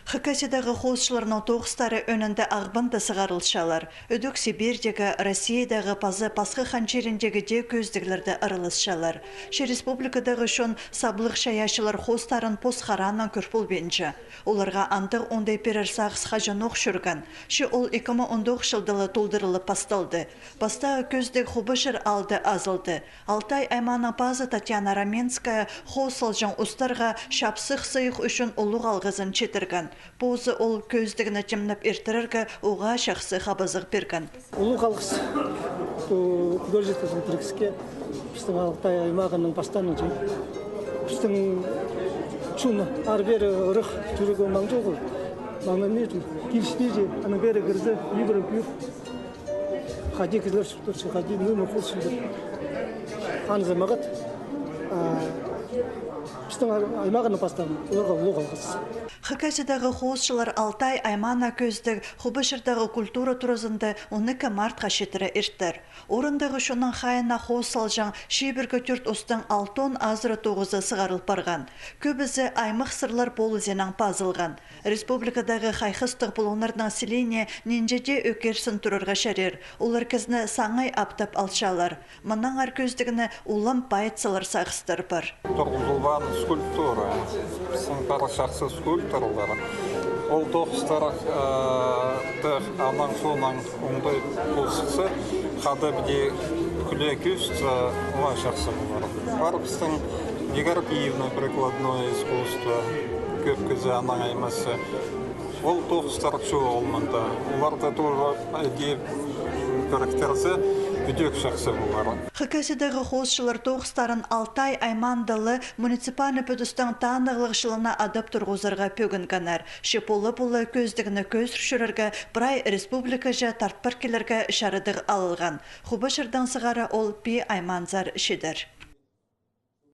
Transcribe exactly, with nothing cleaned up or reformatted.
Хакасиядағы хоосчыларның тоғыстары ӧӧнінде Ағбанда сығарылчалар. Ідӧк Сибирьдегі, Россиядағы паза пасха хан чиріндегі дее кӧзідіглерде араласчалар. Че республикадағы чон саблығ чайаачылар хоостарын пос хараанаң кӧр полбинча. Оларға андағ оңдай пирер сағыс хаҷанох чӧрген. Че ол ікі муң он тоғыс чылда ла толдырылып пасталды. Пастағы кӧзідіг Хубашир аалда азылды. Алтай аймааның пазы Татьяна Раменская хоос салҷаң устарға чапсых сыйых ӱчӱн улуғ алғызын читірген. Позы ол кӧзідігні тимнеп иртірерге уғаа чахсы хабазығ пирген. Улуғ алғыс ту художественный тірігіске пістің Алтай аймағының пастаанынҷа. Пістің чон ары-пеер ырах тӧріг маңҷоғыл. Маңнанминча, киліспинче, анаң пеер кірзе, ибіре пӱӱр. Хайди кізілер чуртапча, хайди мин хулчындыр. Анзы мағат, а, пістің аймағының пастаан, оларға улуғ алғыс. Хакасиядағы хоосчылар Алтай аймаана кӧзідіг Хубаширдағы культура туразында он ікі мартха читіре иртер. Орындағы чонның хайиина хоос салҷаң чибіргі тӧрт устың алтон азыра тоғызы сығарыл парған. Кӧбізі аймах сырлар полызиинаң пазылған. Республикадағы хайхастығ пулуңнарның сілиине нинҷе дее ӧкерсін турарға чарир. Олар кізіні саңай аптап алчалар. Мынаңар кӧзідігні улам пайыт салар сағыстар пар. Турғызылған скульптура. Пістің пар чахсы скульпторлар. Ол тоғыстар, э, тых анаң-соонаң оңдай полысса, хада піди кӱле кӧзітсе, уғаа чахсы полар. Пар пістің декоративное прикладное искусство, кӧп кізі анаң аймасча. Ол тоғыстар чоғыл мында. Оларда тоже, э, идея, піріктірзе, ідӧк чахсы полар. Хакасиядағы хоосчылар тоғыстарын Алтай аймаанда ла муниципальный пӱдістің танығлығ чылына адап турғызарға пӧгінгеннер. Че пу ла пу ла кӧзідігні кӧзір чӧрерге прай республикаҷа тартпар килерге чарадығ алылған. Хубаширдаң сығара ол пии аймаанзар чидер.